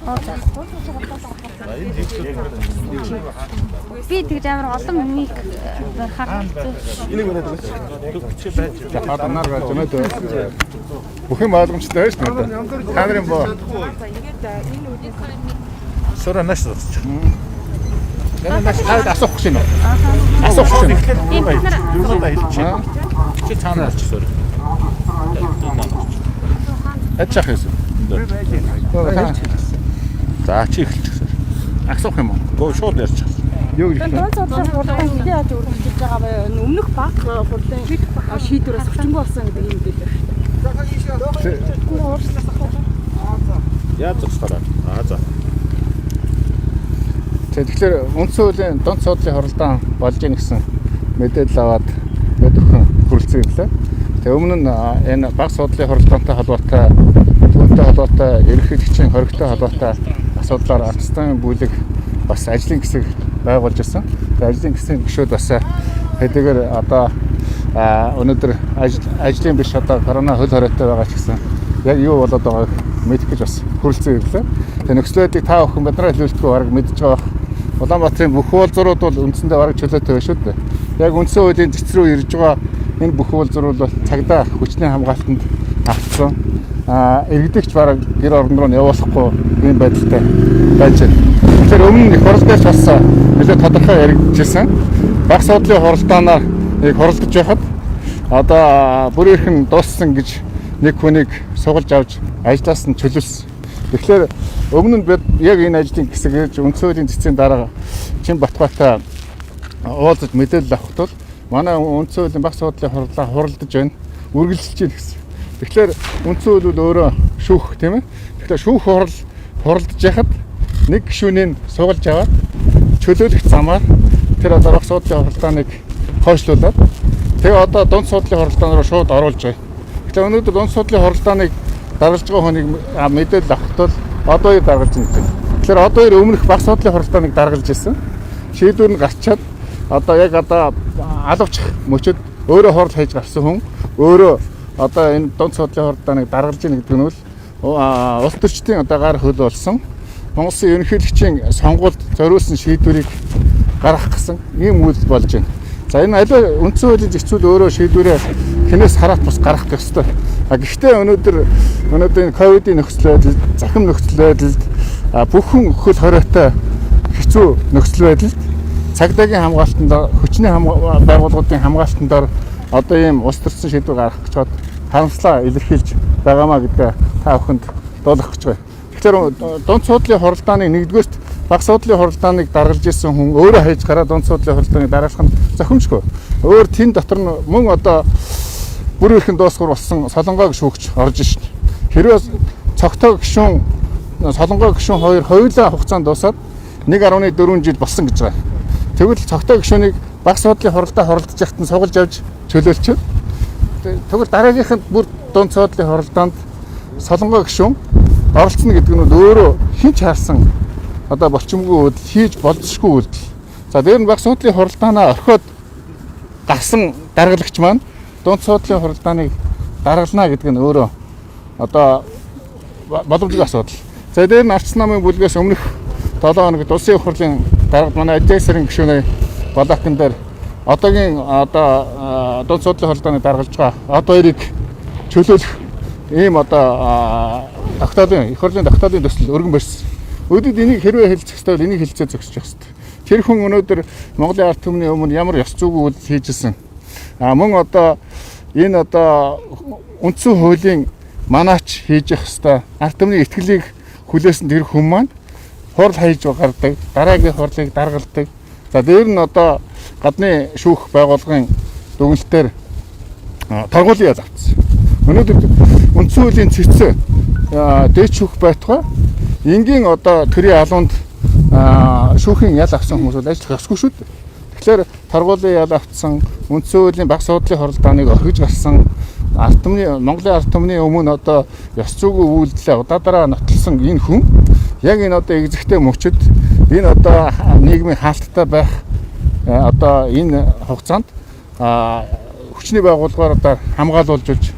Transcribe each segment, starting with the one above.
Оо за. Би тэгж амар олон хүнийг барихаар хэцүү. Энийг өнөөдөр Одоо нар байж байна. Бүх юм ойлгомжтой байж байна. Та нарын боо. Сора маш зогсож. Нас таад асуух гэж байна. Асуух гэж байна. Тийм бид нар Юугаа хэлчих. Чи цаанаа алчих сора. Ядч ах юм. За чи эхэлчих сора. Асуух юм уу? Гоо шууд ярьчих. Юу гэж вэ? Дунд судлалын хурдан хэдий яаж үргэлжилж байгаа вэ? Өмнөх баг хурлын шийдвэрээс хүчингү болсон гэдэг юм билээ. Яаж зогсохороо? Аа за. Тэгэхээр үндсэн хуулийн дунд суудлын хуралдаан болж ийн гэсэн мэдээлэл аваад мэдвхэн хүрэлцэн ирлээ. Тэгээ өмнө нь энэ баг суудлын хуралдаантай холбоотой, түүнтэй холбоотой, ерөнхийлөгчийн хоригтой холбоотой асуудлаар Ардстан бүлэг бас ажлын хэсэг байгуулж ирсэн. Тэгээ ажлын хэсгийн гишүүд бас хэдийгээр одоо өнөөдөр ажлын биш одоо корона хөл хориотой байгаа ч гэсэн яг юу болоод байгааг мэдэх гэж бас хүрэлцэн ирлээ. Тэгээ нөхцөл байдлыг та бүхэн биднээ хэлүүлэхгүй бараг мэдж байгаа бах. Улаанбаатарын бүх уулзрууд бол үндсэндээ бараг чөлөөтэй байна шүү дээ. Яг үндсэн хуулийн цэц рүү ирж байгаа энэ бүх уулзрууд бол цагдаа хүчний хамгаалтанд автсан. Иргэдэгч бараг гэр орон руу нь явуулахгүй ийм байдалтай байж байна. Тэгэхээр өмнө нь их хурал дээрч бас нэлээд тодорхой яригдчихсэн. Баг суудлын хуралдаанаар нэг хуралдаж байхад одоо бүр ихэн дууссан гэж нэг хүнийг сугалж авч ажлаас нь чөлөөлсөн. Тэгэхээр өмнө нь бид яг энэ ажлын хэсэг үндсэн хуулийн цэцгийн дараа Чин Батбаатай уулзаж мэдээлэл авах тул манай үндсэн хуулийн баг суудлын хурлаа хуралдаж байна. Үргэлжилж байна гэсэн. Тэгэхээр үндсэн хууль бол өөрөө шүүх тийм ээ. Тэгэхээр шүүх хурал хуралдаж яхад нэг гишүүнийг сугалж аваад чөлөөлөх замаар тэр одоо баг суудлын хуралдааныг хойшлуулад тэгээ одоо дунд суудлын хуралдаан руу шууд оруулж байгаа. Тэгэхээр өнөөдөр дунд суудлын хуралдааныг даргалж байгаа хүнийг мэдээлэл авах тул одоо хоёр даргалж байна гэдэг. Тэгэхээр одоо хоёр өмнөх баг суудлын хуралдааныг даргалж ирсэн. Шийдвэр нь гарчаад одоо яг одоо алавчих мөчөд өөрөө хурал хийж гарсан хүн өөрөө одоо энэ дунд суудлын хуралдааныг даргалж байна гэдэг нь бол улс төрчдийн одоо гар хөл болсон Монгол Улсын ерөнхийлөгчийн сонгуульд зориулсан шийдвэрийг гаргах гэсэн ийм үйлдэл болж байна. За энэ аливаа үндсэн хуулийн зохицуул өөрөө шийдвэрээ хинээс хараат бус гаргах ёстой. А гэхдээ өнөөдөр энэ ковидын нөхцөл байдалд, захим нөхцөл байдалд бүхэн хөл хориотой хэцүү нөхцөл байдалд цагдаагийн хамгаалтанд, хүчний байгууллагуудын хамгаалтанд одоо ийм улс төрсөн шийдвэр гаргах гэж бод харамслаа илэрхийлж байгаамаа гэдгээ та бүхэнд дуулгах гэж байна. Тэгэхээр дунд суудлын хуралдааныг нэгдүгээрт баг суудлын хуралдааныг даргалж исэн хүн өөрөө хайж гараад дунд суудлын хуралдааныг даргалах нь зохимжгүй. Өөр тэн дотор нь мөн одоо бүр ихэн дуусгар болсон Солонгоо шүүгч орж шин. Хэрвээ цогтой гишүүн Солонгоо гишүүн хоёр хоёулаа хугацаанд дуусаад 1.4 жил болсон гэж байгаа. Тэгвэл цогтой гишүүнийг баг суудлын хуралдаа хуралдаж яхад нь сугалж авч чөлөөлчөөд тэгвэл дараагийнх нь бүр дунд суудлын хуралдаанд Солонгоо гишүүн оролцоно гэдэг нь өөрөө хэн ч харсан одоо болчимгүй үйлдэл хийж болзошгүй үйлдэл. За дээр нь баг суудлын хуралдаанаа орхиод гарсан даргалагч маань дунд суудлын хуралдааныг даргална гэдэг нь өөрөө одоо боломжгүй асуудал. За дээр нь Арц намын бүлгээс өмнөх 7 хоногт улсын их хурлын даргад манай Ажээ сарын гишүүний Балакан дээр одоогийн одоо дунд суудлын хуралдааныг даргалж байгаа одоо хоёрыг чөлөөлөх ийм одоо тогтоолын их хурлын тогтоолын төсөл өргөн барьсан. Өдөд энийг хэрвээ хэлцэх ёстой бол энийг хэлцээ зогсож явах ёстой. Тэр хүн өнөөдөр Монголын ард түмний өмнө ямар ёс зүйн үйлдэл хийж исэн. А мөн одоо энэ одоо үндсэн хуулийн манаач хийж явах ёстой. Ард түмний итгэлийг хүлээсэн тэр хүн маань хурал хайж гардаг, дараагийн хурлыг даргалдаг. За дээр нь одоо гадны шүүх байгууллагын дүгнэлтээр торгуулийн ял авчихсан. Өнөөдөр үндсэн хуулийн цэцэн дээд шүүх байтугай энгийн одоо төрийн алуунд шүүхийн ял авсан хүмүүс бол ажиллах ёсгүй шүү дээ. Тэгэхээр торгуулийн ял авсан, үндсэн хуулийн баг суудлын хуралдааныг орхиж гарсан ард түмний Монголын ард түмний өмнө одоо ёс зүйн үйлдэлээ удаадаараа нотлсон энэ хүн яг энэ одоо экзэгтэй мөчөд энэ одоо нийгмийн хаалттай байх одоо энэ хугацаанд хүчний байгууллагаар одоо хамгаалуулж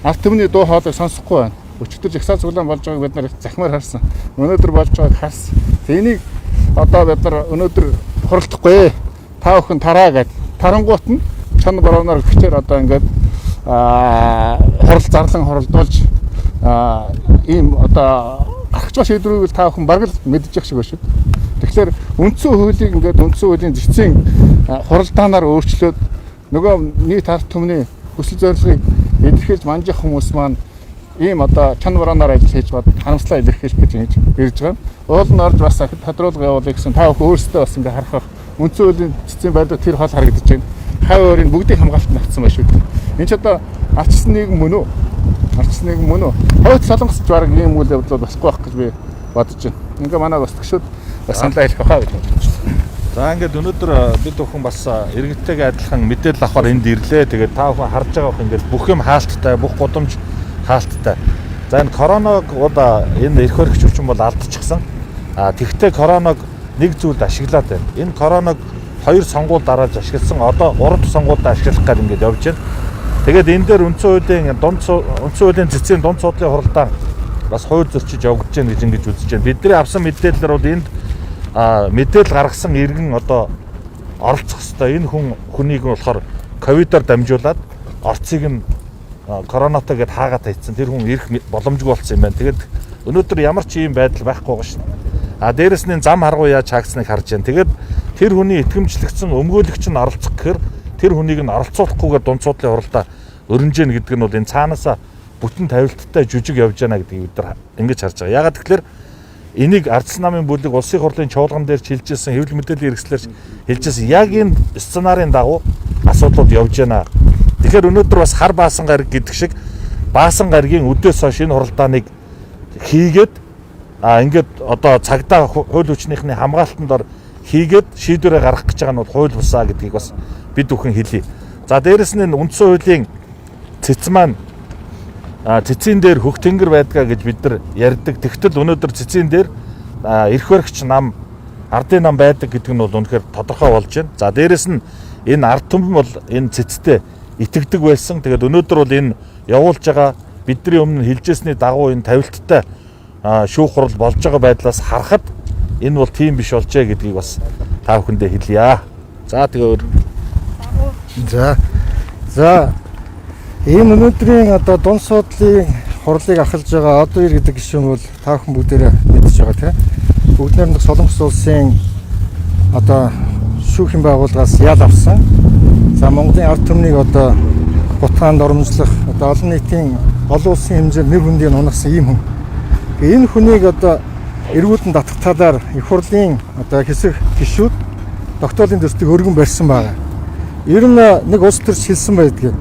ард түмний дуу хоолойг сонсохгүй байна. Өчигдөр жагсаал цуглаан болж байгааг бид нар захимаар харсан. Өнөөдөр болж байгааг харсан. Энийг одоо бид нар өнөөдөр хуралдахгүй. Та бүхэн тараа гэд. Тарангуут нь чон борооноор хүчээр одоо ингээд хурал зарлан хуралдуулж ийм одоо гарах гэж шийдвэрийг та бүхэн бараг л мэдчих шиг байна шүү. Тэгэхээр үндсэн хуулийг ингээд үндсэн хуулийн зэцийн хуралдаанаар өөрчлөөд нөгөө нийт ард түмний хүсэл зорилгыг илэрхийлж манжих хүмүүс маань ийм одоо чан борооноор ажил хийж бод харамслаа илэрхийлэх гэж ингэж ирж байгаа. Уул нь орж бас тодруулга явуулъя гэсэн та бүхэн өөрсдөө бас ингээ харах бах. Үндсэн хуулийн цэцгийн барилга тэр хол харагдаж байна. Хав өөрийн бүгдийг хамгаалтанд авсан байна шүү дээ. Энд ч одоо арчсан нийгэм мөн үү? Арчсан нийгэм мөн үү? Хойд Солонгос ч баг ийм үйл явдал болохгүй байх гэж би бодож байна. Ингээ манай бас тгшүүд бас саналаа хэлэх байхаа гэж бодож байна. За ингээд өнөөдөр бид бүхэн бас иргэдтэйгээ адилхан мэдээлэл авахар энд ирлээ. Тэгээд та бүхэн харж байгаа бох ингээд бүх юм хаалттай, бүх гудамж хаалттай. За энэ короног бол энэ эрх баригч хүчин бол алдчихсан. А тэгвэл короног нэг зүйлд ашиглаад байна. Энэ короног хоёр сонгуул дарааж ашигласан. Одоо гурав дахь сонгуульд ашиглах гал ингээд явж байна. Тэгээд энэ дээр үндсэн хуулийн дунд үндсэн хуулийн цэцгийн дунд суудлын хуралдаан бас хууль зөрчиж явагдаж байна гэж ингэж үзэж байна. Бидний авсан мэдээлэлээр бол энд мэдээлэл гаргасан иргэн одоо оролцох хэвээр энэ хүн хүнийг нь болохоор ковидоор дамжуулаад орцыг нь коронатой гэд хаагаад тавьчихсан. Тэр хүн ирэх боломжгүй болсон юм байна. Тэгээд өнөөдөр ямар ч ийм байдал байхгүй байгаа шин. А дээрэс нь зам харгуй яаж хаагдсныг харж байна. Тэгээд тэр хүний итгэмжлэгдсэн өмгөөлөгч нь оролцох гэхээр тэр хүнийг нь оролцуулахгүйгээр дунд суудлын хуралдаа өрнөж гэн гэдэг нь бол энэ цаанаасаа бүтэн тавилттай жүжиг явж байна гэдгийг бид нар ингэж харж байгаа. Ягаад гэвэл энийг Ардсан намын бүлэг улсын хурлын чуулган дээр ч хэлжсэн, хэвлэл мэдээллийн хэрэгслээр ч хэлжсэн. Яг энэ сценарийн дагуу асуудлууд явж байна. Тэгэхээр өнөөдөр бас хар баасан гариг гэдэг шиг баасан гаригийн өдөөс хойш энэ хуралдааныг хийгээд ингээд одоо цагдаа хууль хүчнийхний хамгаалтанд ор хийгээд шийдвэрээ гаргах гэж байгаа нь бол хууль бусаа гэдгийг бас бид бүхэн хэлье. За дээрэс нь үндсэн хуулийн цэц маань цэцийн дээр хөх тэнгэр байдгаа гэж бид нар ярьдаг. Тэгтэл өнөөдөр цэцийн дээр эрх баригч нам, ардын нам байдаг гэдэг нь бол үнэхээр тодорхой болж байна. За дээрэс нь энэ ард түмэн бол энэ цэцтэй итгэдэг байсан. Тэгээд өнөөдөр бол энэ явуулж байгаа бидний өмнө хэлжсэний дагуу энэ тавилттай шүүх хурал болж байгаа байдлаас харахад энэ бол тийм биш болжээ гэдгийг бас та бүхэндээ хэлье. За тэгээ өөр. За. За энэ өнөөдрийн одоо дунд суудлын хурлыг ахалж байгаа Одуир гэдэг гишүүн бол та бүхэн бүгдээрээ мэдж байгаа тийм. Бүгд найрамдах Солонгос улсын одоо шүүхийн байгууллагаас ял авсан. За Монголын ард түмнийг одоо бутгаанд оромжлох одоо олон нийтийн олон улсын хэмжээнд нэр хүндийг унагсан ийм хүн. Энэ хүнийг одоо эргүүдэн татах талаар их хурлын одоо хэсэг гишүүд тогтоолын төслийг өргөн барьсан байгаа. Ер нь нэг улс төрч хэлсэн байдгийг.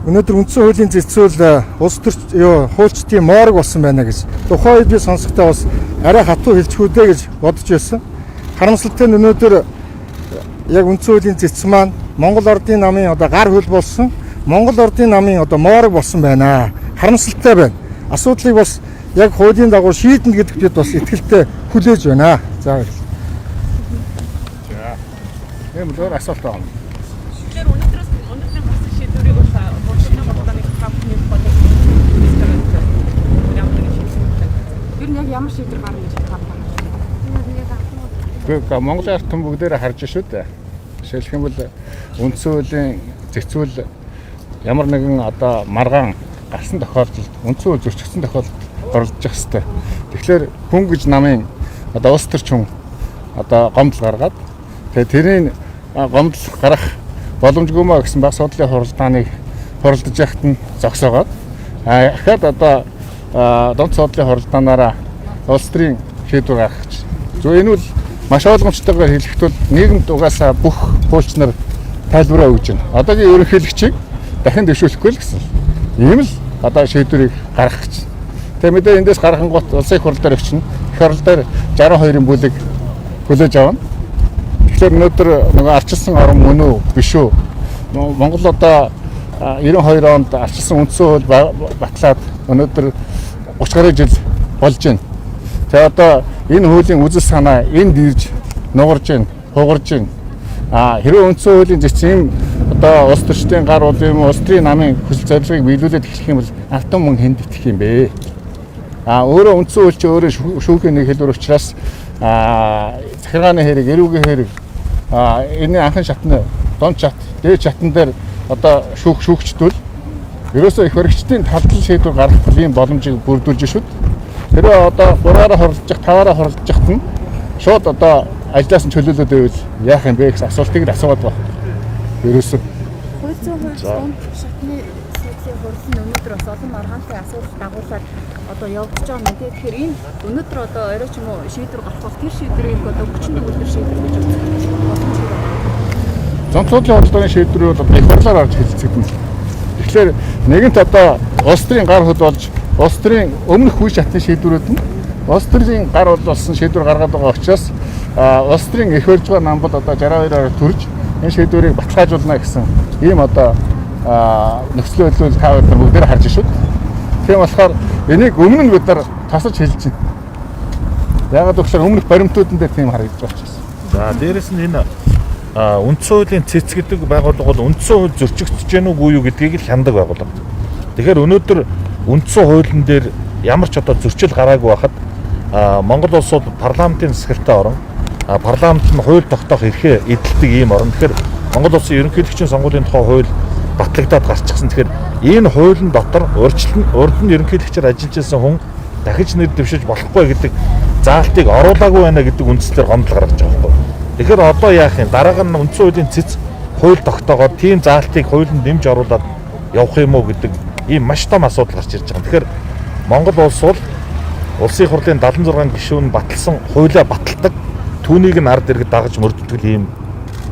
Өнөөдөр үндсэн хуулийн зэцүүл улс төрч хуульчдын морг болсон байна гэж. Тухайн үед би сонсохдоо бас арай хатуу хэлчихүү дээ гэж бодож байсан. Харамсалтай нь өнөөдөр яг үндсэн хуулийн зэц маань Монгол Ардын намын одоо гар хөл болсон, Монгол Ардын намын одоо морг болсон байна. Харамсалтай байна. Асуудлыг бас яг хуулийн дагуу шийднэ гэдэгт бид бас итгэлтэй хүлээж байна. За баярлалаа. За. Ийм л өөр асуулт байна. Тэгэхээр өнөөдрөөс өнөөдрийн гарсан шийдвэрийг бол хуулийн хуралдааныг та бүхний бодож хийж байгаа гэж ямар нэгэн шийдвэр байна. Ер нь яг ямар шийдвэр гарна гэж та бүхэн харж байна? Гэхдээ Монголын ард түмэн бүгдээрээ харж шүү дээ. Жишээлх юм бол үндсэн хуулийн зэцүүл ямар нэгэн одоо маргаан гарсан тохиолдолд үндсэн хууль зөрчигдсөн тохиолдолд оролдож хэвээр. Тэгэхээр хүн гэж намын одоо улс төрч хүн одоо гомдол гаргаад тэгээ тэрийн гомдол гарах боломжгүй маа гэсэн баг судлалын хуралдааныг хуралдаж яхад нь зогсоогоод ахаад одоо дунд судлалын хуралдаанаараа улс төрийн шийдвэр гаргах гэж. Зөв энэ бол маш ойлгомжтойгоор хэлэхэд бол нийгэмд угаасаа бүх хуульч нар тайлбараа өгж байна. Одоогийн ерөнхийлөгчийг дахин дэвшүүлэхгүй л гэсэн. Ийм л одоо шийдвэрийг гаргах гэж. Тэгээ мэдээ эндээс гаргангуут улсын их хурал дээр очино. Их хурал дээр 62-ын бүлэг хүлээж авна. Тэгэхээр өнөөдөр нөгөө арчилсан орон мөн үү биш үү? Монгол одоо 92 онд арчилсан үндсэн хууль батлаад өнөөдөр 30 гаруй жил болж байна. Тэгээ одоо энэ хуулийн үзэл санаа энд ирж нугарж байна, хугарж байна. Хэрвээ үндсэн хуулийн зэц ийм одоо улс төрчдийн гар бол юм улс төрийн намын хүсэл зорилгыг биелүүлээд эхлэх юм бол ард түмэн хүнд итгэх юм бэ? Өөрөө үндсэн хууль чи өөрөө шүүхийн нэг хэлбэр учраас захиргааны хэрэг, эрүүгийн хэрэг, энэ анхан шатны дунд шат, дээд шатн дээр одоо шүүгчдүүл ерөөсөө их баригчдын талдал шийдвэр гаргах ийм боломжийг бүрдүүлж шүд. Тэр одоо 3-аараа хурлаж, 5-аараа хурлаж нь шууд одоо ажлаас нь чөлөөлөд байвал яах юм бэ гэсэн асуултыг л асууад байна. Ерөөсөө. Хууль зүйн дунд шатны суудлын хурал нь өнөөдөр бас олон маргаантай асуудал дагуулад одоо явагдаж байгаа юм тий. Тэгэхээр энэ өнөөдөр одоо орой ч юм уу шийдвэр гарах бол тэр шийдвэрийг одоо 41 өдөр шийдвэр гэж үзэх боломжтой байна. Зам суудлын хуралдааны шийдвэр бол одоо их хурлаар гарч хэлцэгдэнэ. Тэгэхээр нэгэнт одоо улс төрийн гар хөл болж улс төрийн өмнөх үе шатны шийдвэрүүд нь улс төрийн гар хөл болсон шийдвэр гаргаад байгаа учраас улс төрийн эх барьж байгаа нам бол одоо 62-аар төрж энэ шийдвэрийг баталгаажуулна гэсэн ийм одоо нөхцөл байдлыг та нар бүгдээр харж шүүд. Тийм болохоор энийг өмнө нь бид нар тасаж хэлж байна. Яагаад гэвэл өмнөх баримтуудын дээр тийм харагдаж байгаа учраас. За дээрэс нь энэ үндсэн хуулийн цэц гэдэг байгууллага бол үндсэн хууль зөрчигдөж гэнэ үгүй юу гэдгийг л хяндаг байгууллага. Тэгэхээр өнөөдөр үндсэн хуулийн дээр ямар ч одоо зөрчил гараагүй байхад Монгол улс бол парламентын засаглалтай орн, парламент нь хууль тогтоох эрхээ эдэлдэг ийм орн. Тэгэхээр Монгол улсын ерөнхийлөгчийн сонгуулийн тухай хууль батлагдаад гарчихсан. Тэгэхээр энэ хуулийн дотор урд нь ерөнхийлөгчөөр ажиллаж байсан хүн дахиж нэр дэвшиж болохгүй гэдэг заалтыг оруулаагүй байна гэдэг үндслээр гомдол гаргаж байгаа байхгүй. Тэгэхээр одоо яах юм? Дараагаар нь үндсэн хуулийн цэц хууль тогтоогоод тийм заалтыг хуулинд нэмж оруулаад явах юм уу гэдэг ийм маш том асуудал гарч ирж байгаа. Тэгэхээр Монгол улс бол Улсын хурлын 76 гишүүн баталсан хуулиа баталдаг. Түүнийг нь ард иргэд дагаж мөрддөг ийм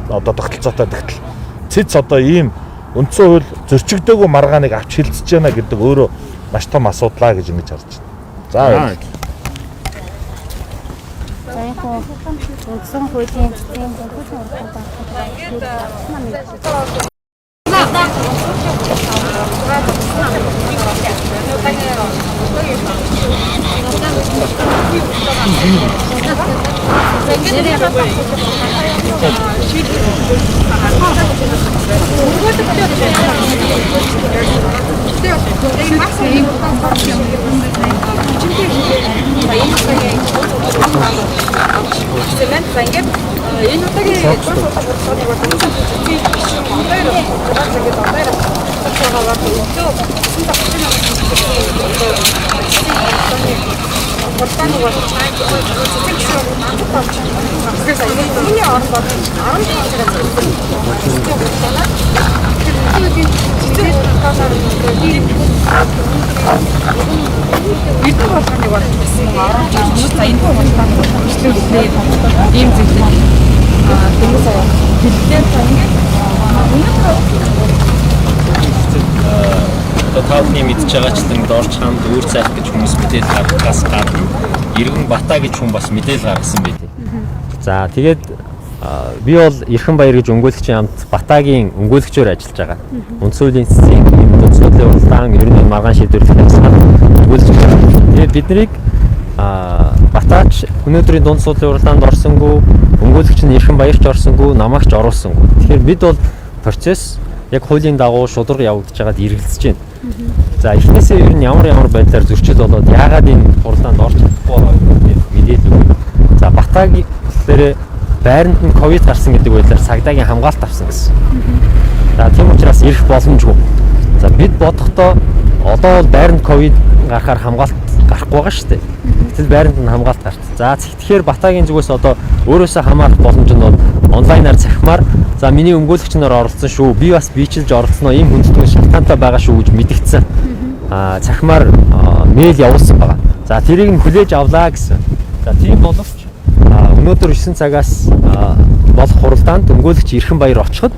одоо тогтолцоотой тэгтэл цэц одоо ийм үндсэн хууль зөрчигдөөгүй маргааныг авч хилцэж байна гэдэг өөрөө маш том асуудлаа гэж ингэж харж байна. За баярлалаа. За яг үндсэн хуулийн цэцгийн хуулийн уралдаанд Энэ удаагийн дунд судлах хуралдааныг бол үндсэн цэцгийн гишүүн одоо 6 цагаас одоо байгаа бол өглөө 9:30 хуралдааныг бол цэцгийн гишүүн мандат авч миний оронд бол 17 цагаас цэцгийн хуралдаанаар цэцгийн хуралдаанаар бид болгоныг бол оруулж ирж за энэ хуралдааныг бол бичлүүлээ ийм зүйлийг дөнгөж сая хэллээ. За ингээд өнөөдөр одоо та бүхний мэдж байгаачлан Дорж хамт үүр цайх гэж хүмүүс мэдээлэл гаргахаас гадна Иргэн Бата гэж хүн бас мэдээлэл гаргасан байдаг. За тэгээд би бол Эрхэн Баяр гэж өмгөөлөгчийн хамт Батагийн өмгөөлөгчөөр ажиллаж байгаа. Үндсэн хуулийн цэцгийн ийм дунд суудлын уралдаан ер нь маргаан шийдвэрлэх ажиллагаанд өмгөөлөгчөөр. Тэгээд биднийг Батаач өнөөдрийн дунд суудлын уралдаанд орсонгүй, өмгөөлөгч нь Эрхэн Баярч орсонгүй, намайг ч оруулсангүй. Тэгэхээр бид бол процесс яг хуулийн дагуу шударга явагдаж байгаад эргэлзэж байна. За эхнээсээ ер нь ямар байдлаар зөрчил болоод яагаад энэ хуралдаанд орж чадахгүй байгаа гэдэг мэдээлэл өгье. За Батагийн болохоор байранд нь ковид гарсан гэдэг байдлаар цагдаагийн хамгаалалт авсан гэсэн. За тийм учраас ирэх боломжгүй. За бид бодохдоо одоо бол байранд ковид гарахаар хамгаалалт гарахгүй байгаа шүү дээ. Гэтэл байранд нь хамгаалалт гарч. За тэгэхээр Батагийн зүгээс одоо өөрөөсөө хамаарах боломж нь бол онлайнаар захимаар за миний өмгөөлөгч нар оролцсон шүү. Би бас бичилж оролцсноо ийм хүндэтгэн шалтгаантай байгаа шүү гэж мэдгдсэн. Захимаар мэйл явуулсан байгаа. За тэрийг нь хүлээж авлаа гэсэн. За тийм боловч өнөөдөр 9 цагаас болох хуралдаанд өмгөөлөгч Эрхэн Баяр очиход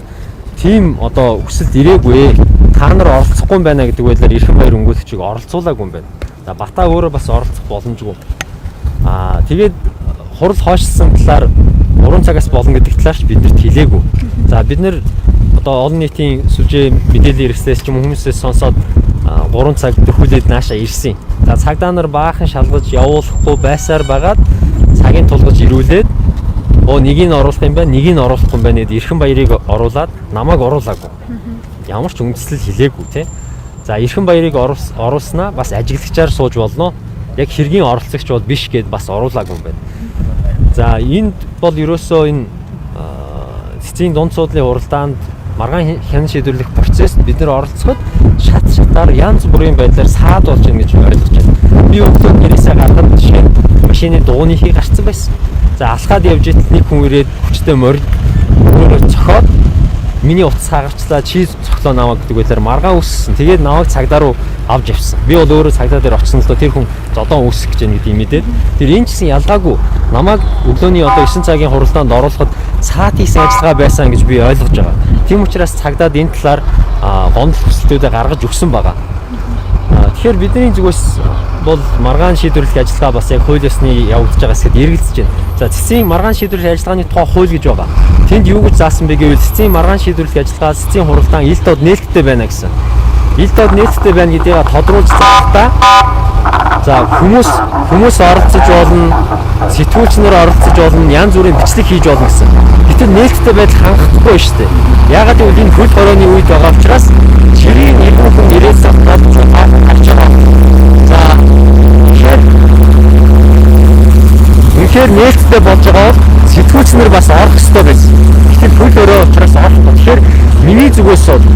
тийм одоо хүсэлт ирээгүй. Та нар оролцохгүй юм байна гэдэг байдлаар Эрхэн Баяр өмгөөлөгчийг оролцуулаагүй юм байна. За Бата өөрөө бас оролцох боломжгүй. Тэгээд хурал хойшлсон талаар 3 цагаас болно гэдэг талаарч биднэрт хэлээгүй. За бид нэр одоо олон нийтийн сүлжээ мэдээллийн хэрэгслээс ч юм хүмүүсээс сонсоод 3 цаг дөхүүлээд нааша ирсэн. За цагдаа нар баахан шалгаж явуулахгүй байсаар байгаад цагийн тулгаж ирүүлээд нэгийг нь оруулах юм байна, нэгийг нь оруулахгүй юм байна гэд Эрхэн Баярыг оруулаад намайг оруулаагүй. Ямар ч үндслэл хэлээгүй тий. За Эрхэн Баярыг оруулснаа бас ажиглагчаар сууж болно. Яг хэргийн оролцогч бол биш гэд бас оруулаагүй юм байна. За энд бол ерөөсөө энэ цэцгийн дунд суудлын хуралдаанд маргаан хянан шийдвэрлэх процесс бид нэр оролцоход шат шатаар янз бүрийн байдлаар саад болж байна гэж ойлгож байна. Би өглөө гэрээсээ гарахад жишээ нь машины дууныхыг гарцсан байсан. За алхаад явж итэл нэг хүн ирээд хүчтэй морь өөрөө цохоод миний утас хагарчлаа, чи цохлоо намайг гэдэг байлаар маргаан үссэн. Тэгээд намайг цагдаа руу авч явсан. Би бол өөрөө цагдаа дээр очсон л доо тэр хүн зодон үсэх гэж байна гэдгийг мэдээд тэр энэ ч гэсэн ялгаагүй намайг өглөөний одоо 9 цагийн хуралдаанд оруулахад цаат хийсэн ажиллагаа байсан гэж би ойлгож байгаа. Тийм учраас цагдаад энэ талаар гомдол хүсэлтүүдээ гаргаж өгсөн байгаа. Тэгэхээр бидний зүгээс бол маргаан шийдвэрлэх ажиллагаа бас яг хууль ёсны явагдаж байгаа хэсгэд эргэлзэж байна. За цэцгийн маргаан шийдвэрлэх ажиллагааны тухай хууль гэж байгаа. Тэнд юу гэж заасан бэ гэвэл цэцгийн маргаан шийдвэрлэх ажиллагаа цэцгийн хуралдаан ил тод нээлттэй байна гэсэн. Ил тод нээлттэй байна гэдгийг тодруулж захдаа за хүмүүс оролцож болно, сэтгүүлч нар оролцож болно, янз бүрийн бичлэг хийж болно гэсэн. Гэтэл нээлттэй байдал хангахгүй шүү дээ. Яагаад гэвэл энэ хөл хорооны үед байгаа учраас чирийн нэгэн хүн ирээд сахтаад гарч байгаа. За тэгэхээр нээлттэй болж байгаа бол сэтгүүлч нар бас орох ёстой байсан. Гэтэл хөл хороо учраас орохгүй. Тэгэхээр миний зүгээс бол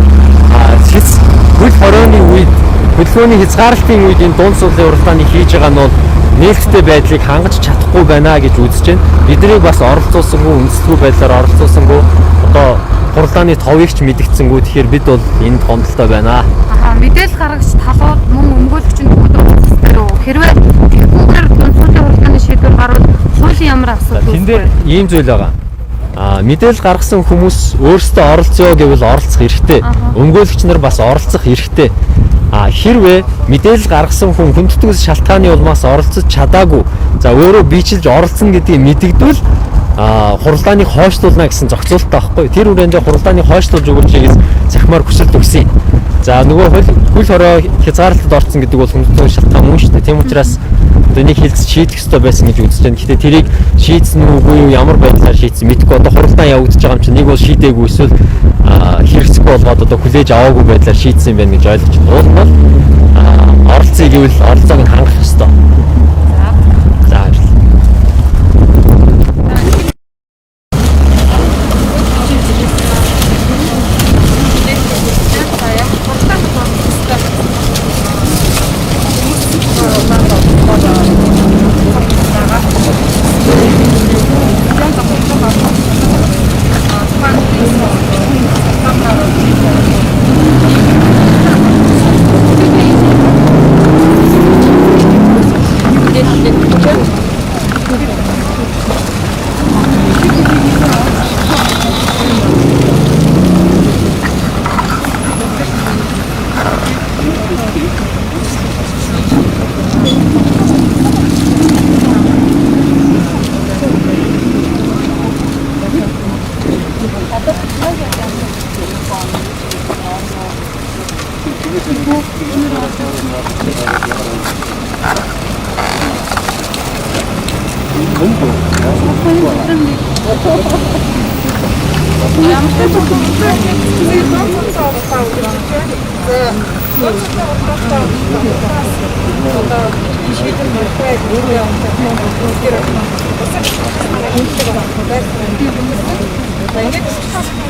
хөл хорооны үед хөдөлгөөний хязгаарлалтын үед энэ дунд суудлын уралдааныг хийж байгаа нь бол нээлттэй байдлыг хангаж чадахгүй байна гэж үзэж байна. Биднийг бас оролцуулсангүй, үндэслэгүй байдлаар оролцуулсангүй, одоо хуралдааны товыг ч мэдгдсэнгүй. Тэгэхээр бид бол энд гомдолтой байна. Мэдээлэл гаргагч талууд мөн өмгөөлөгч нь бүгд оролцох ёстой юу? Хэрвээ тэгхүүгээр дунд суудлын хуралдааны шийдвэр гарвал хуулийн ямар асуудал үүсэх вэ? Тэн дээр ийм зүйл байгаа. Мэдээлэл гаргасан хүмүүс өөрсдөө оролцъё гэвэл оролцох эрхтэй. Өмгөөлөгч нар бас оролцох эрхтэй. Хэрвээ мэдээлэл гаргасан хүн хүндэтгэл шалтгааны улмаас оролцож чадаагүй, за өөрөө бичилж оролцсон гэдгийг мэдэгдвэл хуралдааныг хойшлуулна гэсэн зохицуулттай байхгүй. Тэр үрээндээ хуралдааныг хойшлуулж өгөөч гэж захимаар хүсэлт өгсөн. За нөгөө хөл хороо хязгаарлалтад орсон гэдэг бол хүндэтгэл шалтгаан мөн шүү дээ. Тийм учраас одоо энийг хилцэж шийдэх ёстой байсан гэж үзэж байна. Гэхдээ тэрийг шийдсэн үү үгүй юу, ямар байдлаар шийдсэн мэдэхгүй. Одоо хуралдаан явагдаж байгаа юм чинь нэг бол шийдээгүй эсвэл хэрэгцэхгүй болгоод одоо хүлээж аваагүй байдлаар шийдсэн юм байна гэж ойлгож байна. Уул нь бол оролцъё гэвэл оролцоог нь хангах ёстой. За баярлалаа.